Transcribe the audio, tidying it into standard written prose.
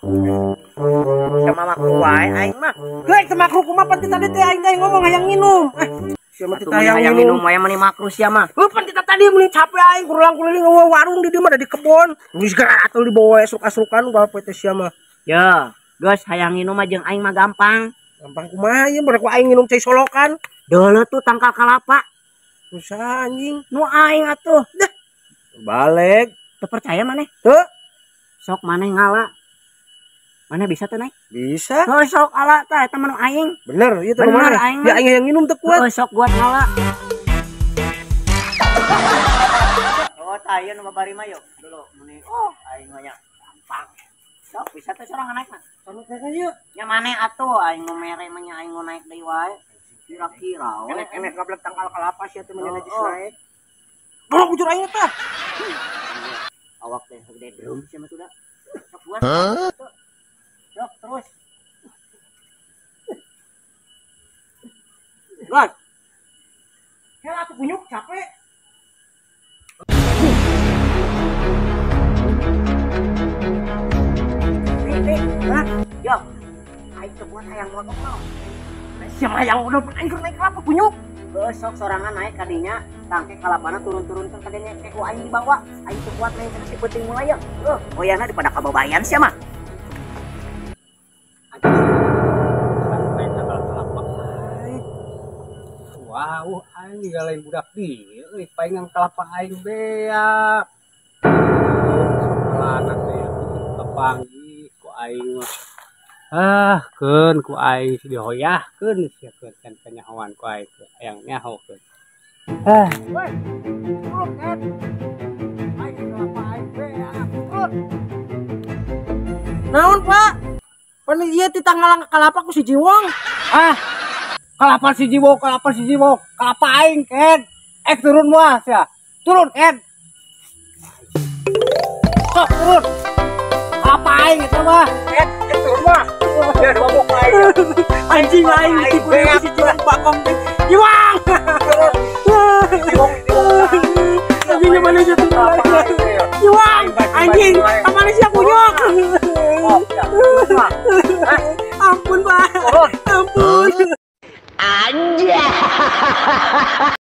Sama makruh wae aing mah. Heuh teh makruh kumaha pan tadi teh aing teh ngomong hayang minum. Sia mah teh hayang minum wae meni makruh sia mah. Heuh pan kita tadi meni capek aing kurulang-kuliling eueuh warung di dieu mah da di kebon. Geus geura atuh dibawa esuk-asukan bae teh sia mah. Ya, geus hayang minum mah jeung aing mah gampang. Gampang kumaha ieu barek ku aing minum cai solokan. Deuleu tuh tangkal kalapa. Susah anjing. Nu aing atuh. Dah. Balik. Teu percaya maneh? Teu. Sok maneh ngala. Mana bisa tuh naik? Bisa. Oh, sok ala tah eta mah nu aing. Bener, ieu teh bener aing. Ya aing yang minum teu kuat. Oh, sok buat ngala. Oh, tah ieu nu babari mah yuk. Dulu meni. Oh, aing mah nya gampang. Sok bisa teh sorangan naik mah. Sok naik ieu. Nya maneh atuh aing nu mere mah nya aing nu naik deui wae. Kira-kira we. Enek-enek gablek tangkal kalapa sia teh meni najis naik. Dorong bujur aing tah. Awak teh gede drum sia mah tuh da. Sok buat. Sok terus. Gas. Kela atuh kunyuk capek. Hah? Yo. Aing teu kuat hayang modok mah. Sia hayang modok aing keur naik kelapa kunyuk. Heuh sok sorangan naik kadinya, tangke kalapana turun-turun ke kadinya ke ku aing dibawa. Aing teu kuat naik kana si peuting mulai ya. Heuh, oyana dipada kababayan sia mah. Wow, aing juga lain budak di, euy paingan kalapa aing beak. Sokalana teh kapanggih ku aing mah. Ah, keun ku aing si dihoyahkeun sia keun can kanyahoan ku aing teh hayang nyaho keun. Ah, weh, turun kan. Aing kalapa aing beak, turun. Naon, Pak? Pan ieu ti tanggalang kalapa ku si Jiwong. Ah, kalapa si Jiwong, kalapa si Jiwong, kalapa aing ken. Ek turun moal sia. Turun ken. Sok turun. Kalapa aing eta mah. Ken, turun mah. Ya dibabok aing. Anjing aing ditipu si Jiwong bakong.